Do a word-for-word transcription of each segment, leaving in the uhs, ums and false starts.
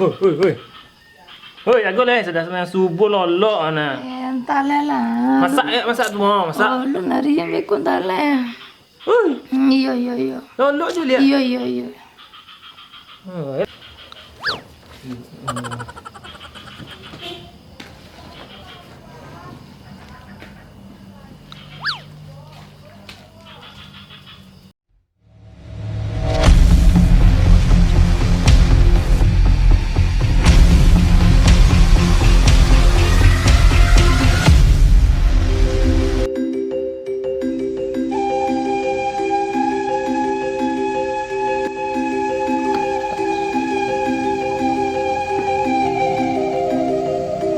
Oi, oi, oi. Oi, jago lai, sudah sambayang subuah lolok ana. Eh, antah lai lah. Masak, eh, masak tu, oh, masak. Oh, alun ari yang beko, antah lai. Oi. Hmm, iyo, iyo, iyo. Lolok je liak. Iyo, iyo, iyo. Oi.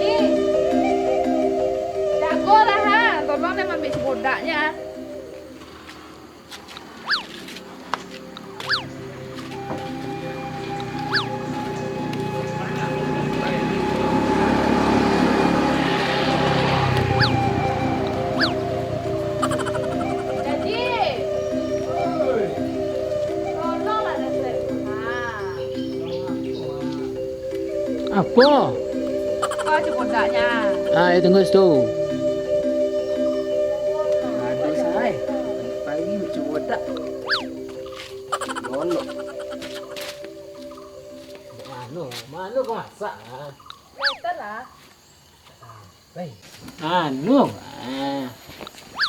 Eh, jagolah, ha. Tolong deh maambiak si bodaknyo, ha. Jadi, tolonglah, Datuk. Ha. Apo? Apo aja bodaknyo? Ah, yo, tunggu situ. Aduh, Sai. Pagi macam bodak. Lolok. Mano, mano kau masak, ah? Kelihatan lah. Baik. Anu, ah.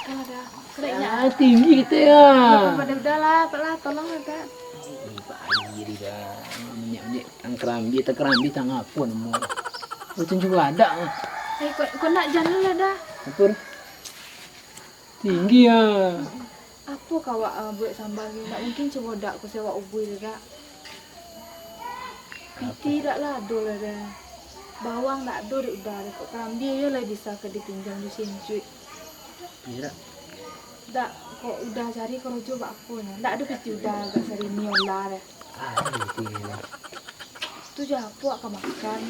Ah, dah. Kelihatan. Ah, tinggi kita ya. Pada udah lah, Pak lah, tolong lah, Kak. Ih, Pak Haji dah. Minyak-minyak, tang kerambi, tang kerambi, tang apa nama? Betul juga ada, ah. Eh, kau, kau nak jalan lah dah. Apa? Tinggi ah. Apo ka awak, ah, buek samba ko? Ndak mungkin cubo dak ko sewak ubui tu, Kak. Piti dak lah ado lah dah. Bawang dak ado di udah deh. Kok karambia yo lah bisa ka dipinjam di sincuik. Iyo dak? Dak, kok udah cari karajo bak apo nyo? Dak ado piti udah agak sarini olah deh. Ah, ado piti udah. Tu jo apo awak ka makan?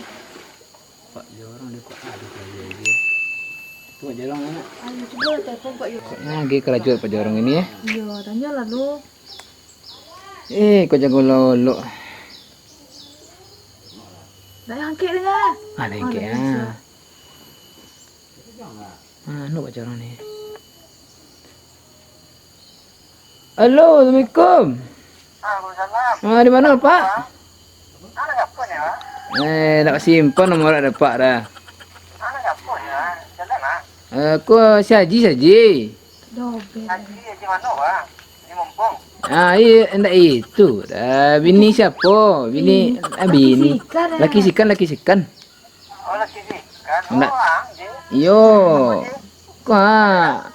Pak Jorong deh, Pak. Aduh, karajo lagi. Pak Jorong, nak? Ayo, cubo lah telepon Pak Jorong. Kok lagi karajo Pak Jorong ini, eh? Iyo, tanyo lah lu. Eh, kok jago lolok. Dah angkek deh, ah. Ah, dah angkek, ah. Ah, anu Pak Jorong ni. Halo, assalamualaikum. Waalaikumsalam. Ah, di mano, Pak? Halo, siapo ni, Pak? Eh, nak simpan nomor dak dapat dah. Halo, siapo ni, Pak? Jalan, Pak? Eh, ko si Haji, si Haji. Dobel. Haji, Haji mano, Pak? Haji Mumpung. Ah, iyo, ndak itu dah. Bini siapo? Bini, ah, bini. Laki sikan, laki sikan. Oh, laki sikan. Ndak. Oh, ang, je. Iyo. Ko, ah,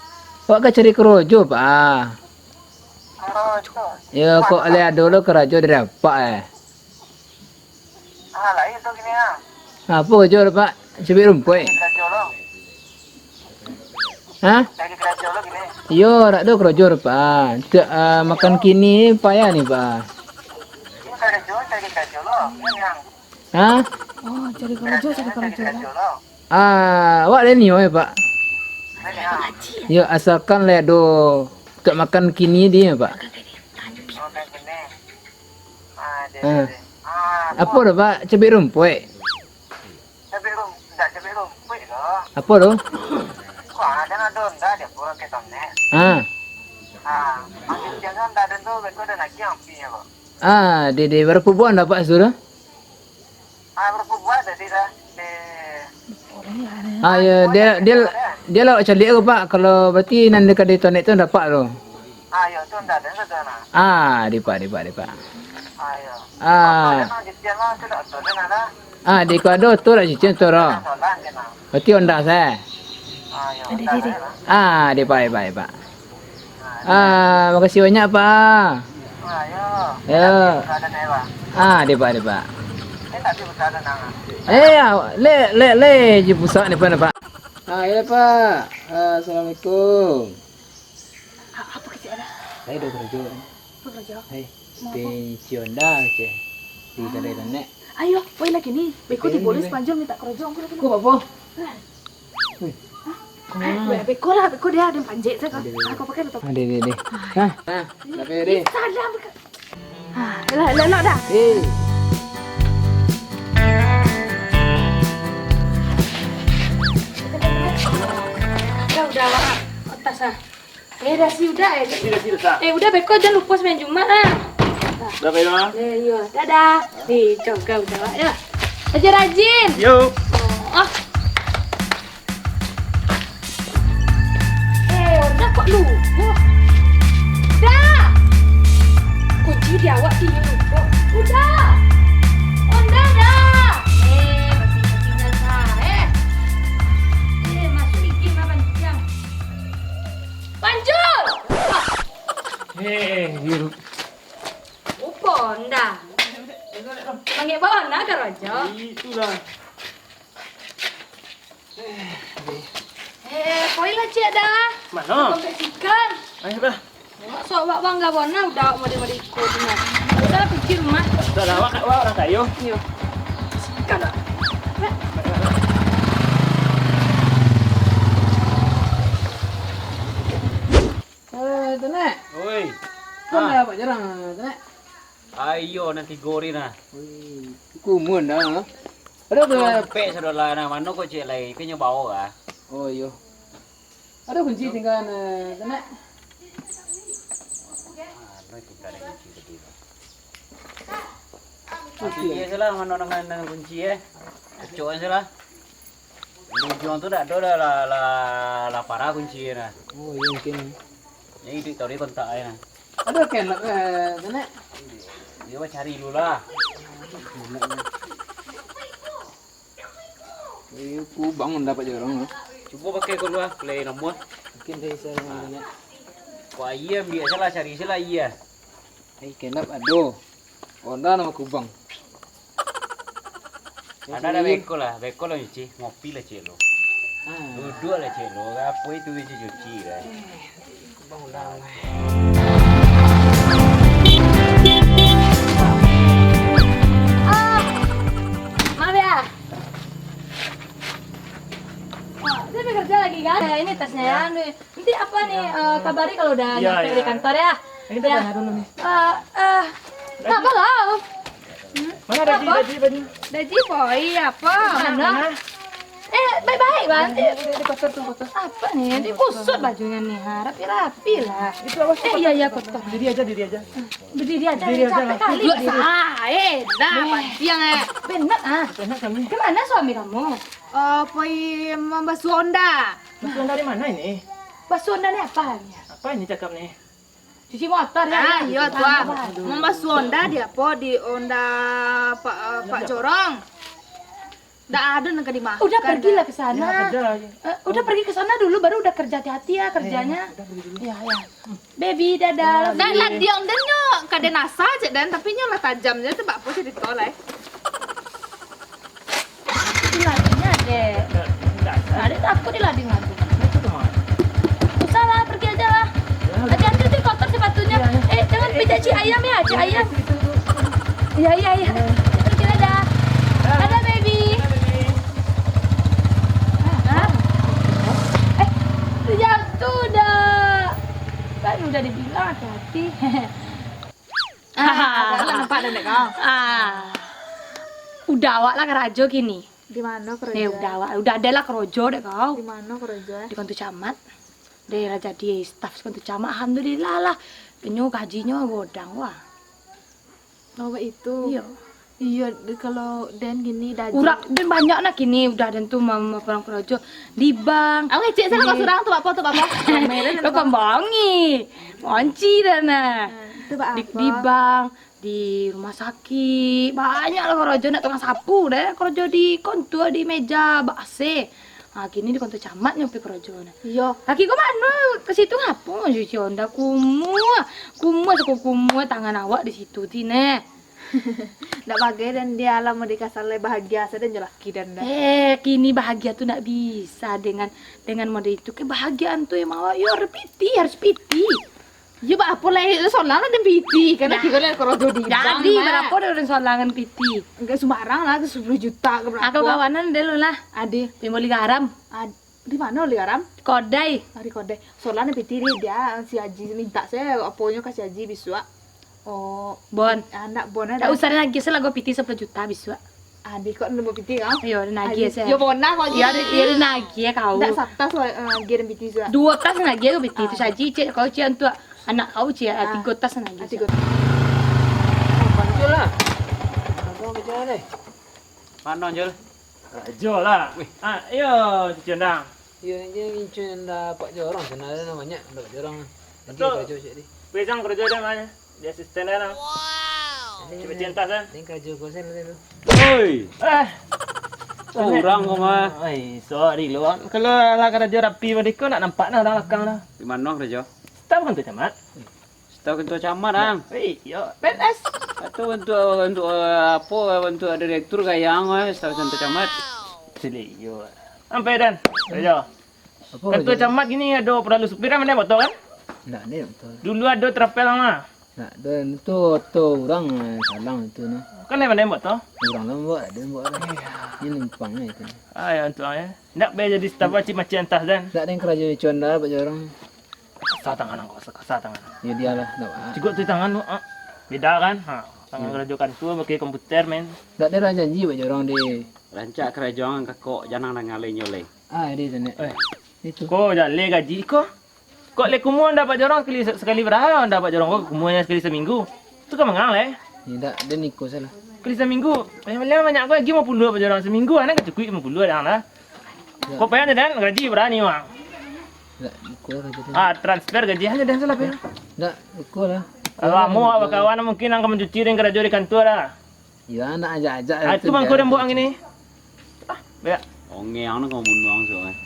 awak ka cari karajo, Pak. Karajo? Iyo, kok lai ado lo karajo dari apak, eh? Ah, lain tu kini, ah. Apo karajo, Pak? Cabiak rumpuik? Cari karajo lo. Hah? Cari karajo lo kini. Iyo, dak ado karajo, Pak. Tiok, ah, makan kini payah ni, Pak. Iyo, karajo, cari karajo lo. Ini, ang. Hah? Oh, cari karajo, cari karajo. Ah, awak lai nio, eh, Pak? Yo, asalkan lai ado untuak makan kini di, Pak. Ah. Apo tu, Pak? Cabiak rumpuik? Apo tu? Ah. Ah, di, di, barapo buah dapat situ tu? Ah, barapo buah tadi dah? Di... Ah, yo, di, di, di lah awak caliak ko, Pak. Kalau berarti nan di kadai tonek tu dapat tu. Ah, yo, tu ndak ado tu, nah. Ah, di, Pak, di, Pak, di, Pak. Ah, yo. Ah. Apa, dah, nah, cucian lah, tu dak, tu dah, nah, dah. Ah, di ko ado tu lah cucian tu, dah. Dah, solah, je, nah. Berarti Honda sae. Ah, yo, Honda sae lah. Ah, di, Pak, di, Pak, di, Pak. Ah, makasih banyak, Pak. Ah, yo. Yo. Ah, di, Pak, di, Pak. Eh, ya, le, le, le, je pusat ni, Pak, Pak. Ah, yo, Pak. Ah, assalamualaikum. Ah, apo kecek dah? Saya dah kerja. Apo kerja? Hei, di Honda, cek. Di kadai tonek. Ayo, woi lagi ni. Beko di boleh sepanjang minta kerja, aku lagi. Kok apa? Nah. Weh. Eh, beko lah, beko dia ada panjek saya kan. Aku pakai tetap. Ada, ada, ada. Hah? Hah? Kenapa ya, deh? Salah, beko. Ah, elok, elok, elok dah. Eh. Nah. Eh, dah si Uda, eh. Dah si, dah si, dah si. Eh, Uda, beko jan lupo sambayang Jumat, ah. Dah, Pak Imam. Eh, iyo. Dadah. Eh, coba Uda, yo. Aja rajin. Yo. Oh. Eh, Uda kok lupo? Uda. Kunci di awak ti lupo. Uda. Uda, Da. Eh, masih tinggal sa, eh. Eh, masuk igin lah, Bang Jang. Panjul! Hei, Yul. Upo ndak? Mangek bawa ndak karajo? Itulah. Eh, poilah ciek dah. Mano? Sampai sikan. Ayo dah. Sok awak bangga bona udah mode-mode iko tu nah. Udah pikir rumah. Sudah lah, awak, awak urang kayo. Iyo. Sikan dah. Eh, Tanak. Oi. Kan dah awak jarang, Tanak. Ayo, nan tigo hari nah. Oi, kumun dah, ha? Ado tu. Dompet sadolah nah, mano kok ciek lai, kan nyo bawa ah. Oh, iyo. Ado kunci tingga nah, Tanak. Ah, ado tingga ado kunci tadi. Kunci. Iyo salah, mano dengan, dengan kunci, eh. Kecok salah. Di ujuang tu dak ado lah, lah, lah, lah parah kunci nah. Oh, iyo mungkin. Jadi duit tadi kontak aja nah. Ado kenok, eh, Tanak? Iyo, cari dulu lah. Iyo, kubang dapat jorong tu. Cubo pakai ko dulu lah, play nomor. Mungkin dari saya dengan Tanak. Kok aia ambiak salah, cari salah aia. Eh, kenok ado. Honda nama kubang. Ado, ado beko lah, beko lah nyuci, ngopi lah ciek lo. Ah. Duduak lah ciek lo, apo itu cuci-cuci lah. Eh, kubang Honda lah. Ah, maaf ya. Wah, saya bekerja lagi kan? Eh, ini tasnya ya. Nanti apa nih, eh, kabari kalau udah nyampe di kantor ya? Ini kita tanya dulu nih. Eh, eh, apa lah? Mana Daji, Daji, Daji? Daji, Poi, apa? Mana? Eh, baik-baik, Bang. Ini, ini, ini kotor tuh, kotor. Apa nih? Ini kusut bajunya nih, ha. Rapi-rapi lah. Itu apa? Eh, iya, iya, kotor. Berdiri aja, diri aja. Berdiri aja, capek kali berdiri. Duduk sah, eh, dah, panjang, eh. Penat, ah. Penat kami. Kemana suami kamu? Eh, Poi mambasuah Honda. Basuh Honda di mana ini? Basuh Honda ni apa ni? Apa ini cakap ni? Cuci motor ya? Ah, iyo, tuah. Mambasuh Honda di apo? Di Honda Pak, eh, Pak Jorong. Ndak ado nan ka dimakan. Udah pergilah ke sana. Eh, udah pergi ke sana dulu, baru udah kerja, hati-hati ya kerjanya. Iya, iya. Baby, dadah. Ndak lah, diam den nyo, kaden asa cek den, tapi nyo lah tajam je tu, bak apo cerita lah, eh. Diladingnya, Dek. Adek takut dilading lagi. Usah lah, pergi aja lah. Hati-hati, nanti kotor sepatunya. Eh, jangan pijak cik ayam ya, cik ayam. Iya, iya, iya. Pergi, dadah. Dadah, baby. Hah? Eh, jatuh dah. Kan udah dibilang hati-hati. Ah, nampak dah, Dek, kau. Ah. Udah awak lah karajo kini. Di mano karajo? Eh, udah awak, udah ado lah karajo, Dek, kau. Di mano karajo, eh? Di kantor camat. Deh lah jadi staf kantor camat, alhamdulillah lah. Inyo gajinyo godang, wah. Oh, baitu. Iyo. Iyo, kalau den gini dah. Urang den banyak nah kini, udah den tu mam-, orang karajo di bank. Awak ngecek salah di kau surang tu, apa tu, apa? Kau kembangi. Monci dah nah. Nah, itu bak di, apa? Di bank, di rumah sakit, banyak lah karajo, nak tukang sapu deh, karajo di kontor, di meja, bak A C. Ha, kini di kantor camat nyo pai karajo nah. Iyo. Laki ko mano? Ke situ ngapo? Cuci Honda, kumuah. Kumuah, sako kumuah tangan awak di situ ti neh. Ndak bagai den, dia lah mode kasar lai, bahagia sajo jo laki den dah. Eh, kini bahagia tu ndak bisa dengan, dengan mode itu. Kebahagiaan tu emang awak yo harus piti, harus piti. Iyo, bak apo lai, solang lah den piti, kan laki ko lah karajo di bank. Jadi, barapo dah den solangan piti? Enggak sembarang lah, ke sepuluh juta ke barapo. Aku kawanan dulu lah. Adi. Pemboli garam. Ad-, di mano boli garam? Kodai. Ah, di kodai. Solang den piti di, dia si Haji minta sajo, aponyo ka si Haji bisuak. Oh, bon. Ah, ndak bon, ndak usah lagi, salah go piti sepuluh juta bisuak. Ado kok nan bapiti kau? Iyo, ado nan agiah, Ado. Seh. Yo, bonah kau Iyo, ado, agiah iyo, ado piti. Nan agiah kau. Ndak satas wa-, eh, agiah nan piti tu, ah. Duo tas nan agiah kau piti tu, Ah. saji, cek kau, cek antuak anak kau, cek, ah, Ah. tigo tas nan agiah, Ah, tigo cek. tas. Pancul lah. Abang kerja deh. Mano, Jul? Karajo lah. Wih. Ah, iyo, cucu andang. Iyo, inyo incuan indak Pak Jorong, sana ado nan banyak, indak Pak Jorong. Nanti Betul. karajo cek di. Weh, Jang, karajo di ma? Di asisten lah, nah. Wow. Cek cinta, kan? Ning karajo kosen lah tu. Oi. Eh. Urang ko mah. Oi, sorry lu. Kalau lah karajo rapi macam ko, nak nampak nah urang lakang dah. Di mano karajo? Staf kantua camat. Staf kantua camat, ang. Hei, yo, P N S. Atau bantuak, bantuak, eh, apo, bantuak direktur gayang, eh, staf kantua camat. Sili, yo. Sampai, Dan. Yo. Apo Kantua jadi? camat gini ado paralu supir, kan, pandai motor, kan? Ndak ado motor. Dulu ado travel, mah. Ndak ado, itu oto urang, eh, salang itu, nah. Kan, pandai motor? Urang lah buat, ado buat lah. Iyo. Ini numpang lah itu. Ah, ya, untuak, ya. Ndak be jadi staf macik-macik antas, Dan. Ndak ado nan karajo cuan dah, Pak Jorong. Kasar tangan ang, kasar, kasar tangan. Ya, dialah, ndak apa. Cigok tu tangan tu, ah. Beda kan? Ha, tangan Hmm. karajo kantua pakai komputer, men. Ndak ado lah janji, Pak Jorong, di. Rancak karajo ang kakok, janang danga lai nyo lai. Ah, di tu, Nek. Eh. Itu. Ko jaleh gaji ko. Kok lai kumuah ndak, Pak Jorong, sakali, sakali bara ndak, Pak Jorong, ko kumuahnyo sakali saminggu. Tu kan mangang lai. Indak, den iko salah. Sakali saminggu. Paling-paling banyak ko lagi limo puluah, Pak Jorong, saminggu, anak ka cukuik limo puluah dah lah. Ya. Kok payah nyo, Dan, gaji bara ni, Bang? Ndak, iko lah gaji den. Ah, transfer gaji aja, Dan, salah payah. Ndak, iko lah. Kalau amo awak bakawan, mungkin ang ka mancuci den karajo di kantua lah. Iyo, nak ajak-ajak Ah, tu tu mangko dia. Dia buang ini. Ah, banyak. Ongeng ang nak kau bunuang tu, eh.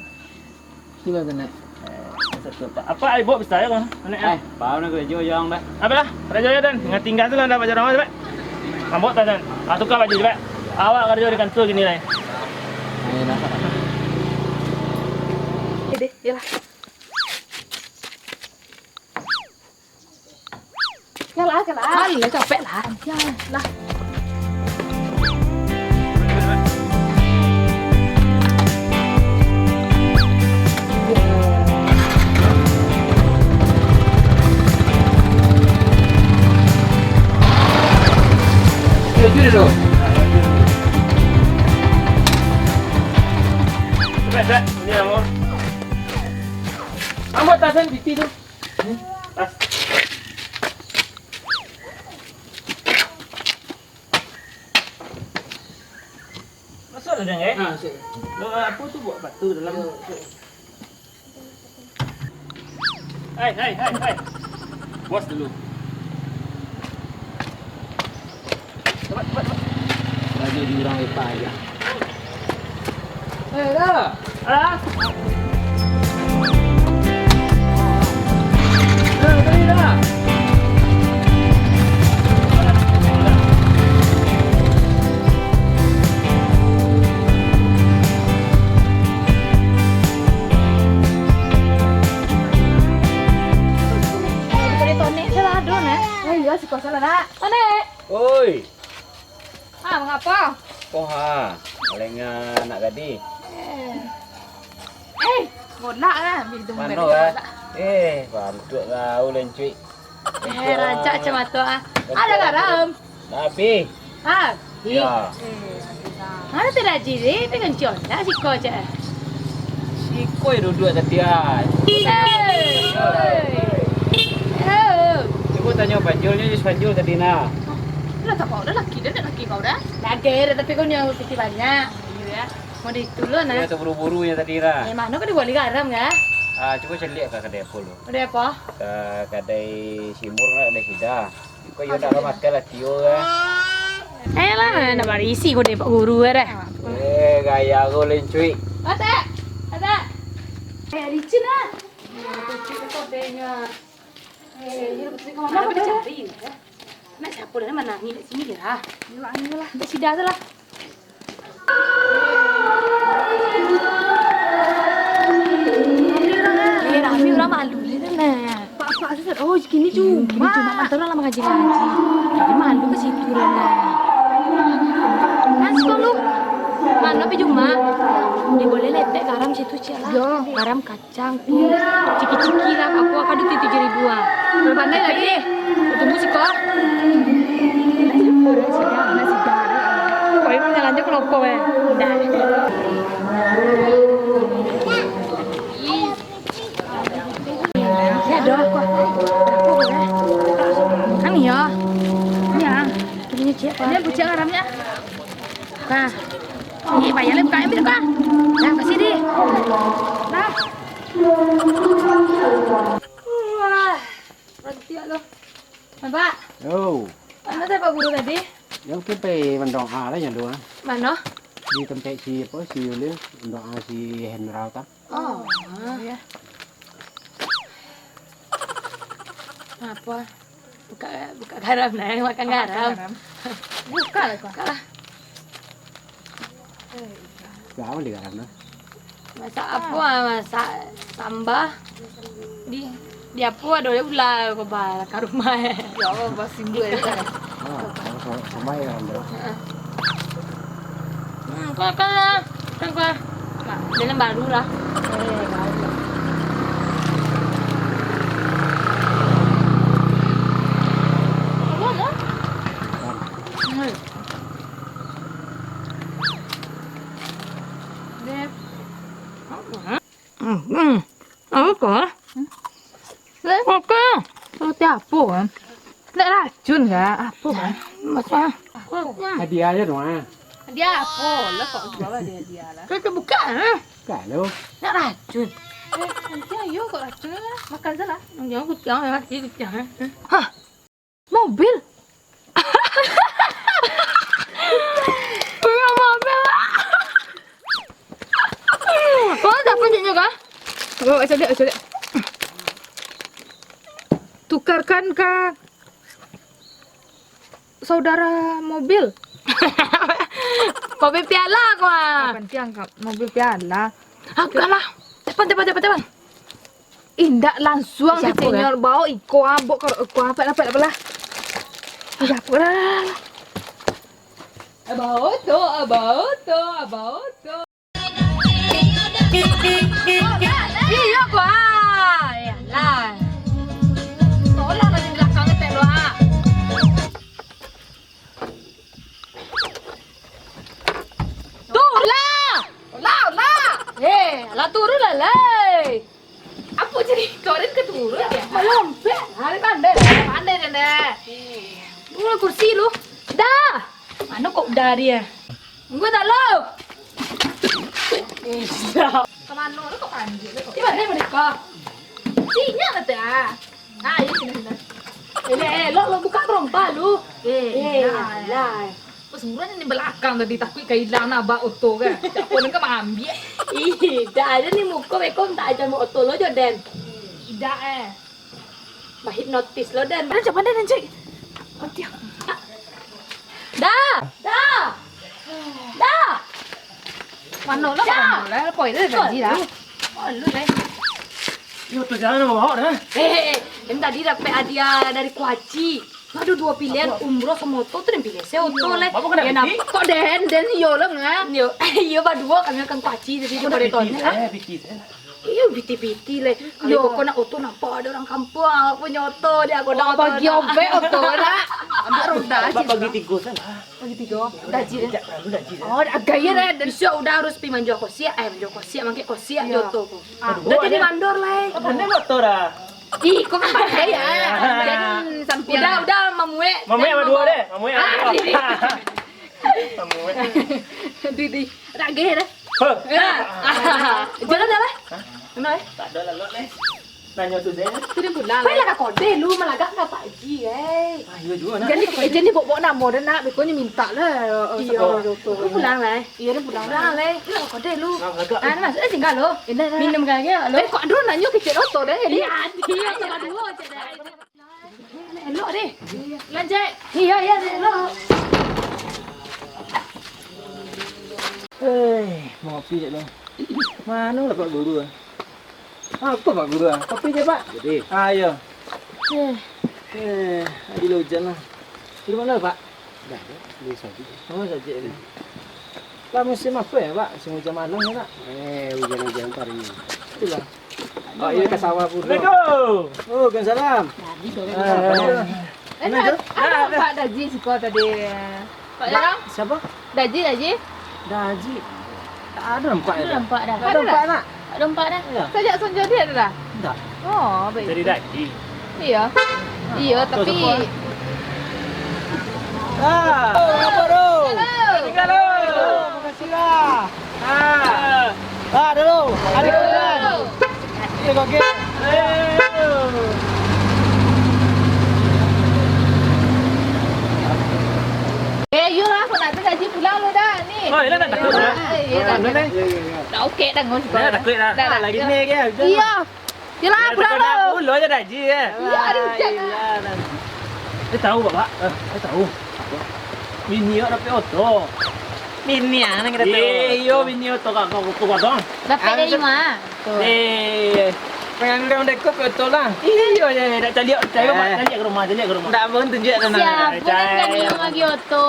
Itulah tu, Nek. Eh, satu apa? Apa ai buat besar ya, Bang? Nek, eh. Eh, paham nak kerja yang dah. Apa lah? Kerja ya, Dan. Dengan tinggal tu lah dapat jarang apa? Mabok tak, Dan? Ah, tukar baju cepat. Awak kerja di kantor gini lah. Ayolah. Eh, deh, yalah. Yalah, yalah. Alah, capek lah. Yalah. Capek, capek. Ini yang mau. Ambo tasan piti tu. Masuk lah, Dang, eh? Ah, masuk. Lo, apa tu buat batu dalam? Masuk, masuk. Hai, hai, hai, hai. Bos dulu. Cepat, cepat, cepat. Lagi di urang lepak aja. Eh, dah. Alah. Dah, dah, dah. Eh, bisa ditonek salah, Don, eh? Oh iya, si kosong lah, nak. Tonek. Oi. Ah, mangapa? Oh, ha. Paling, ah, nak gadih. Eh. Eh, bola lah. Mano lah? Eh, bantuak kau, Lencuik. Eh, rancak macam tu, ah. Ada garam. Tapi. Ah, Ya. Eh, mana tu dah jadi? Pegang cion dah siko, cak. Siko yang duduk tadi, ah. Eh. Eh. Cuba tanyo Panjul, nyo si Panjul tadi, nah. Dah tak kau dah laki dah, dah laki kau dah. Dah ger, tapi kau ni yang piti banyak. Iya, ya. Mau di itu lo, nah. Iya, tu buru-buru yang tadi, lah. Eh, mana kau dibuat garam, kah? Ah, cuba caliak ka kadai apa lo. Kadai apa? Ka kadai Simur, nak kadai Sida. Kok iyo nak makan lah, Tio, kan? Ayolah, nak barisi kau dek Pak Guru, eh, dah. Eh, gaya kau, Lencuik. Ada, ada. Eh, licin, ah. Eh, licin kau denya. Eh, iya, betul kau mana kau cari, ya? Nak siapa dah, mana ni, sini lah. Iya, ayolah. Dah Sida tu lah. Eh, rami urang malu lah, nah. Pak, pak, sesat. Oh, kini cuma. Kini cuma mantan lah mangaji-ngaji. Jadi malu ka situ lah, nah. Kan, sekolah lu. Mana pi cuma? Dia boleh letek garam situ, cik lah. Yo. Garam kacang. Ciki-ciki lah, apa, apa duit tujuh ribu ah. Pandai lagi. Tunggu siko. Nasi goreng sedang, nasi goreng. Kau ini punya Lanjut ke loko, eh. Dah. Ya, dah, aku. Aku, eh. Kan iya. Iya. Ini cek, Pak. Ini bucek garamnya. Nah. Ini bayar lah, buka, ambil, buka. Nah, kasih, di. Nah. Wah, berhenti lo. Bapak. Yo. Mana saya Pak Guru tadi? Yang tu pai mandoa lah yang dua. Mano? Di tempat si apa, si Ulil, mandoa si Hendra tu. Oh. Iya. Apa? Buka, buka garam nah, makan garam. Buka lah, Pak. Buka lah. Garam di garam nah. Masak apa? Masak sambal. Di, di apa ado ular ko ba ka rumah, eh. Ya Allah, basimbua ya. Ah, sama, sama ya, Bro. Heeh. Hmm, kau kan lah. Kan kau. Nah, dalam baru lah. Eh, baru lah. Apa, no? Hmm. Deh. Apa? Hmm, hmm. Apa ko? Hmm? Oke. Roti apo, kan? Nak racun, kan? Apo, kan? Masa? Hadiah aja dong, ah. Hadiah apo? Lah, kok jual hadiah-hadiah lah. Kau buka, ah? Buka lo. Nak racun. Eh, nanti ayo kok racun lah. Makan salah. Jangan kucing, ya, mati kucing, eh. Hah? Mobil? Punya mobil. Oh, siapa caknya kah? Oh, caliak, caliak. Tukarkan ka saudara mobil. Mobil piala ko, ah. Apa nanti angkat mobil piala? Angkat lah. Cepat, cepat, cepat, cepat. Indak, langsuang ka senior, bao iko, ambok ka iko, apak lah, apak lah. Abah Oto, Abah Oto, Abah Oto. Iyo ko, ah. Yalah. Tolong lah di balakang etek lo, ah. Tu lah. Lah, lah. Eh, lah turun lah, lai. Apo carito den ka turun, yo? Malompek. Hari pandai, pandai den, deh. Lu kursi lu. Dah. Mano kok udah dia? Gua tak lo. Iya. Ka mano lu kok panggil lu kok? Di mano mereka? Sini lah, teh. Ah, iyo, sini, sini. Eh, elok lo buka terompah lu. Eh, eh, lah. Pas buruan ni balakang tadi, takuik ka ilang nabak oto kan. Siapo nan ka maambiak? Ih, dah ado ni muko beko mintak aja mo oto lo jo den. Idak, eh. Bahipnotis lo den. Dah, coba den, cek. Mati aku. Dah. Dah. Dah. Mano lah, dah. Mano lah, poi lah, gaji lah. Oh, lu, eh. Yo, tu jangan bawa dah. Eh, eh, eh. Yang tadi dapat hadiah dari Kuaci. Ado duo pilihan, umroh samo oto, tu den pilih se oto, lai. Bapak kena yo, piti? Kok den, den iyo lah, ngah. Iyo, iyo, baduo kami akan Kuaci tadi. Bapak kena piti, eh, piti, eh. Iyo, piti-piti, lai. Kalau kok nak oto, nampak ado urang kampuang, awak punyo oto, dia kok nak oto. Bagi obek oto, nak. Ambil roda. Bapak bagi tigo sajo lah. Bagi tigo. Gaji den. Oh, gaya den. Bisuak udah harus pi manjua kosiak, eh, manjua kosiak, mangkek kosiak jo oto ko. Ah, udah jadi mandor, lai. Pandai motor dah. Ih, kok pandai ya? Jadi sampiang. Udah, udah mamuek. Mamuek dan baduo deh, mamuek. Ah, mamuek. Di, di. Mamuek. Di, di. Rageh deh. Heh. Ah. Jalan dah, lai. Hah? Mana, eh? Tak ada lah, Lok, lai. Nanyo tu deh. Tu den pulang, lai. Lah ka kode lu, malagak ka Pak Haji, eh. Ah, iyo juo, nak. Jadi, eh, jadi bok-bok namo den, nak. Beko nyo mintak lah. Iyo. Tu pulang, lai. Iyo, den pulang lah, lai. Lah ka kode lu. Ah, malagak. Ah, masuk, eh, singgah lo. Minum kali lo. Eh, kok ado nanyo kecek oto deh. Iyo, iyo, salah duo je deh. Elok deh. Lanjut. Iyo, iyo, elok. Eh, ngopi dek lo. Mano lah Pak Guru ah? Apa Pak Guru ah? Kopi je, Pak. Jadi. Ah, iyo. Eh, eh, adi lo ujan lah. Di mano, Pak? Dah, dah. Di sajik. Oh, sajik ni. Lah musim apa yo, Pak? Musim ujan malam yo, Pak? Eh, ujan-ujan pari. Itulah. Oh, iyo, ka sawah pulo. Assalamualaikum. Oh, waalaikumsalam. Tadi sore. Ah, iyo. Eh, ado Pak Daji siko tadi. Pak Jarang? Siapa? Daji, Daji. Daji. Tak ada nampak. Tak ada nampak dah. Tak ada nampak, nak. Tak ada nampak dah. Iya. Sajak sonjo dia ada dah? Tidak. Oh, baik. Jadi Daji. Iya. Iya, tapi. Ah, apa tu? Halo. Halo. Makasih lah. Ah. Ah, dulu. Ada kemudian. Oke, oke. Eh, iyolah, aku nak tu gaji pulang lu dah ni. Oh, iyolah, nak takut dah. Ah, iya, dah. Dah, dah. Dah, okey, dah, ngos. Dah, takut dah. Dah, dah. Lagi ni, ya, hujan. Iya. Yelah, pulang lo. Pulo je Daji, ya. Iya, ada hujan. Dia tahu, Bapak. Eh, dia tahu. Bini awak dapek oto. Bini awak nang kita tahu. Eh, iyo, bini oto kak kau tu kosong. Dapek dari ma? Eh, pengen udah mendekop oto lah. Iyo, ya, ya, nak caliak, caliak, Pak, caliak ke rumah, caliak ke rumah. Ndak pun tunjuk sana. Siapa nang kami yang bagi oto?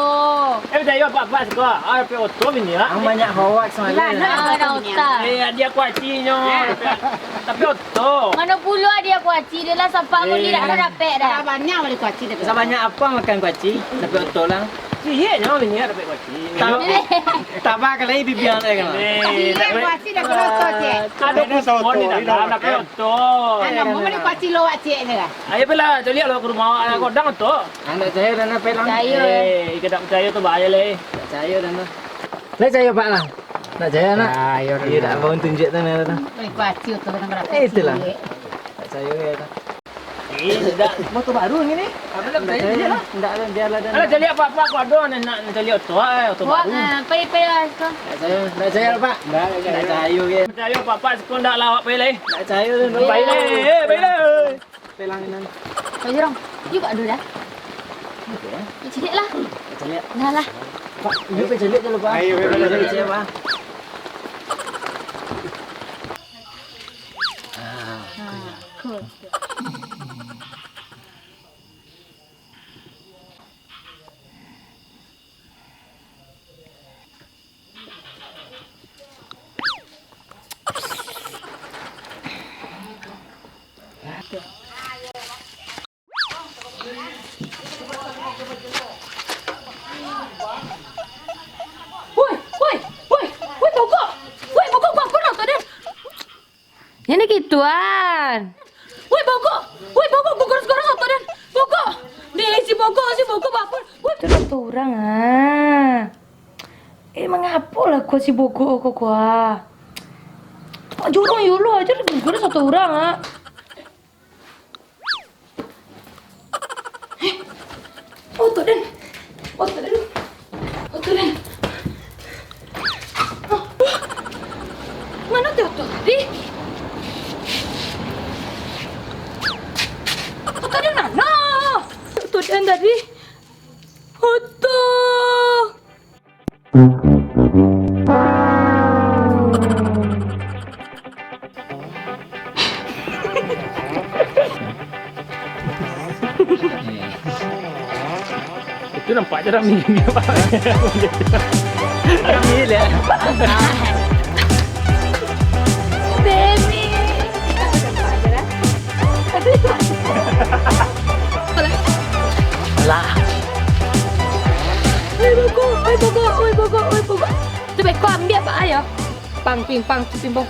Eh, percaya, Pak, Pak, suka. Ah, dapek oto bini awak. Ang banyak hoax malah. Gila, nah, ada otak. Eh, dia kuacinyo. Tapi oto. Mano pulo adia kuaci dia lah, sampai aku lirak tu dapek dah. Sabanyak bali kuaci dapek. Sabanyak apa makan kuaci, dapek oto lah. Iya, nyawa ini dapek kuaci. Tambah kalai bibia tu kan. Eh, kuaci dapek oto, cek. Ada kupon di dalam, dapek oto. Anak mau bali kuaci lo, cek, ni lah. Ayo, pelah, caliak lo ke rumah awak, ada godang oto. Anak saya dah nak pelang. Percaya, eh. Eh, kita percaya tu bahaya, leh. Percaya dah nak. Lai cayo, Pak, lah. Nak cayo, nak? Cayo, iyo, nak. Nak bangun tunjuk tu, nak, tu. Bali kuaci tu, kadang berapa. Eh, itulah. Nak cayo, ya, tu. Eh, ndak. Motor baru ni, ni. Apa nak percaya dia lah? Ndak, biarlah dah. Alah, caliak, Pak, Pak, aku ada nak, nak, nak caliak oto, eh, oto baru. Ah, pai, pai lah, kau. Nak cayo, nak cayo, Pak. Ndak, ndak cayo. Nak cayo, ya. Nak cayo, Pak, Pak, sekolah ndak lah, awak pai lai. Nak cayo, tu. Pai lai, eh, pai lai. Pelanginan. Kau jorong. Juga dulu dah. Oke, ya. Ciliak lah. Ciliak. Nah lah. Pak, ini pe ciliak dulu, Pak. Ayo, ayo, ayo. Ciliak, Pak. Ah, cool. Woi, woi, woi, woi, bogok! Woi, bogok, bogok, nonton den! Ini gituan. Woi, bogok! Woi, bogok, bogok, sekarang nonton den! Bogok! Deh, si bogok, si bogok, bapun! Woi! Itu nonton urang, ah. Eh, mangapo lah kau si bogok kau, kau, ah? Jorong yo lo aja, guru satu urang, ah. Eh, oto den. Oto den. Oto den. Oh, oh. Mano tu oto tadi? Oto den mano? Oto den tadi. Oto. Itu nampak je rami. Rami lah. Demi. Lah. Oi, bogok, oi, bogok, oi, bogok, oi, bogok. Tu beko ambiak, Pak, ayo. Pang, ping, pang, ping, pong,